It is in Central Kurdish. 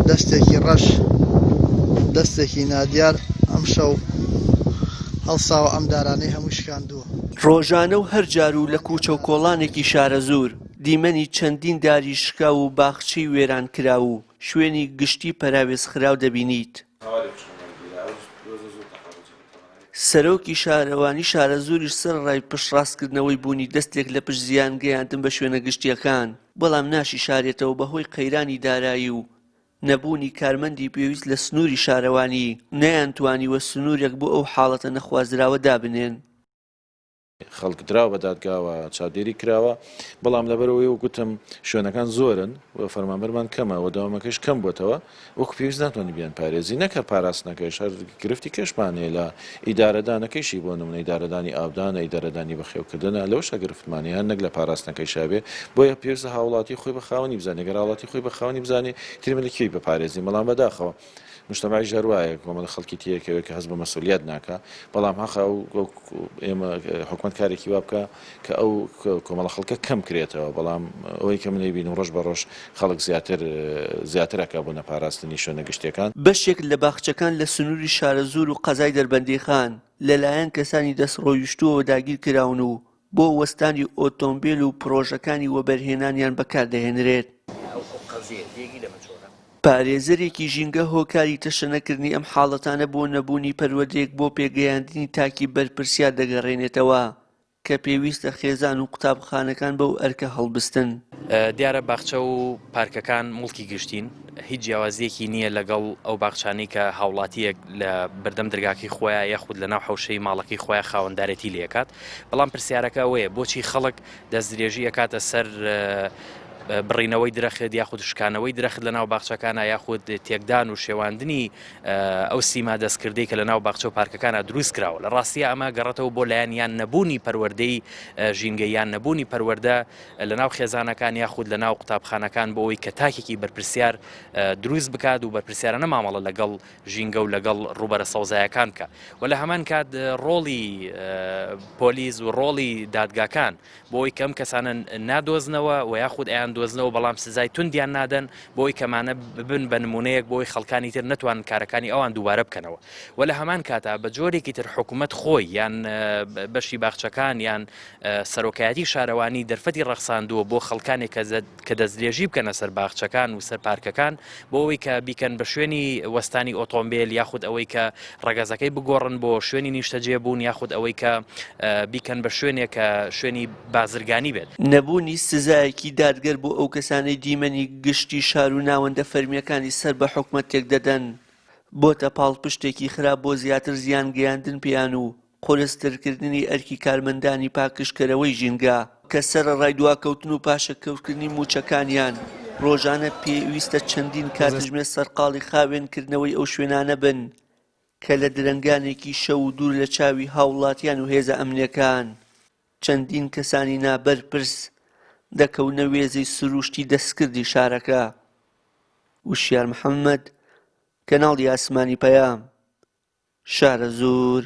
دەستێکی ڕەش دەستێکی نادیار ئەمشەو هەڵساوە ئەم دارانەی هەموو شکاندووە. ڕۆژانە و هەر جار و لە کوچە و کۆڵانێکی شارەزوور، دیمەنی چەندین داری شکاو و باخچەی وێرانکراو و شوێنی گشتی پەراوێزخراو دەبینیت. سەرۆکی شارەوانی شارەزووریش سەرەڕای پشتڕاستکردنەوەی بوونی دەستێک لە پشت زیان گەیاندن بە شوێنە گشتییەکان، بەڵام ناشیشارێتەوە بەهۆی قەیرانی دارایی و نەبوونی کارمەندی پێویست لە سنووری شارەوانی، نەیانتوانیوە سنوورێک بۆ ئەو حاڵەتە نەخوازراوە دابنێن. خەڵک دراوە بە دادگاوە چاودێری کراوە، بەڵام لەبەرئەوەی وەک گوتم شوێنەکان زۆرن و فەرمانبەرمان کەمە و دەوامەکەیش کەم بۆتەوە وەکو پێویست ناتوانین بیانپارێزین، نەک هەر پاراستنەکەیش هەر گرفتی کەشمان هەیە لە ئیدارەدانەکەیشی بۆ نمونە ئیدارەدانی ئاودانە، ئیدارەدانی بەخێوکردنە لەوەشا گرفتمان هەیە نەک لە پاراستنەکەیشا بێ، بۆیە پێویستە هاوڵاتی خۆی بە خاوەنی بزانێ، گەر هاوڵاتی خۆی بە خاوەنی بزانێ ئیتر ئێمە لە کوێی بپارێزین، بەڵام بەداخەوە. موجتەمەعیش هەر وایە کۆمەڵە خەڵکی تێکەوێ کە هەست بە مەسئولیەت ناکا بەڵام هەقە ئەو ئێمە حکومەت کارێکی وا بکا کە ئەو کۆمەڵە خەڵکە کەم کرێتەوە بەڵام ئەوەی کە من ئەیبینم ڕۆژ بە ڕۆژ خەڵک زیاتر زیاتر ئەکا بۆ نەپاراستنی شوێنە گشتیەکان. بەشێک لە باخچەکان لە سنووری شارەزوور و قەزای دەربەندیخان لەلایەن کەسانی دەستڕۆیشتووەوە داگیرکراون و بۆ وەستانی ئۆتۆمبێل و پڕۆژەکانی وەبەرهێنانیان بەکاردەهێنرێت. پارێزەرێکی ژینگە هۆکاری تەشەنەکردنی ئەم حاڵەتانە بۆ نەبوونی پەروەردەیەک بۆ پێگەیاندنی تاکی بەرپرسیار دەگەڕێنێتەوە کە پێویستە خێزان و قوتابخانەکان بەو ئەرکە هەڵبستن. دیارە باخچە و پارکەکان موڵکی گشتین، هیچ جیاوازییەکی نییە لەگەڵ ئەو باخچانەی کە هاوڵاتییەک لە بەردەم دەرگاکەی خۆیان یاخود لە ناو حەوشەی ماڵەکەی خۆیان خاوەندارێتی لێکات، بەڵام پرسیارەکە ئەوەیە بۆچی خەڵک دەستدرێژی ئەکاتە سەر بڕینەوەی درەخت یاخود شکانەوەی درەخت لە ناو باخچەکانە یاخود تێکدان و شێواندنی ئەو سیما دەستکردەی کە لە ناو باخچە و پارکەکانە دروست کراوە لە ڕاستیە ئەمە گەڕێتەوە بۆ لایەن یان نەبوونی پەروەردەی ژینگە یان نەبوونی پەروەردە لە ناو خێزانەکان یاخود لە ناو قوتابخانەکان بۆ ئەوەی کە تاکێکی بەرپرسیار دروست بکات و بەرپرسیارانە مامەڵە لەگەڵ ژینگە و لەگەڵ ڕووبەرە سەوزایەکان بکە و لە هەمان کات ڕۆڵی پۆلیس و ڕۆڵی دادگاکان بۆ ئەوەی کە ئەم کەسانە نادۆزنەوە و یاخود ئەیان دۆزنەوە بەڵام سزای توندیان نادەن بۆ ئەوەی کەمانە ببن بە نمونەیەک بۆ ئەوەی خەڵکانی تر نەتوانن کارەکانی ئەوان دووبارە بکەنەوە و لە هەمان کاتا بە جۆرێکی تر حکوومەت خۆی یان بەشی باخچەکان یان سەرۆکایەتی شارەوانی دەرفەتی ڕەخساندووە بۆ خەڵکانێک کە دەستدرێژی بکەنە سەر باخچەکان و سەر پارکەکان بۆ ئەوەی کە بیکەن بە شوێنی وەستانی ئۆتۆمبیل یاخود ئەوەی کە ڕەگەزەکەی بگۆڕن بۆ شوێنی نیشتەجێبوون یاخود ئەوەی کە بیکەن بە شوێنێک کە شوێنی بازرگانی بێت. نەبوونی سزایەکی دادگەر بۆ ئەو کەسانەی دیمەنی گشتی شار و ناوەندە فەرمییەکانی سەر بە حکومەت تێکدەدەن، بۆتە پاڵپشتێکی خراپ بۆ زیاتر زیان گەیاندن پێیان و قورسترکردنی ئەرکی کارمەندانی پاکژکەرەوەی ژینگە، کە سەرەڕای دواکەوتن و پاشەکەوتکردنی مووچەکانیان، ڕۆژانە پێویستە چەندین کاتژمێر سەرقاڵی خاوێنکردنەوەی ئەو شوێنانە بن کە لە درەنگانێکی شەو و دوور لە چاوی هاوڵاتیان و هێزە ئەمنییەکان، چەندین کەسانی نابەرپرس دەکەونە وێزەی سروشتی دەستکردی شارەکە. وشیار محەمەد، کەناڵی ئاسمانی پەیام. شارەزوور.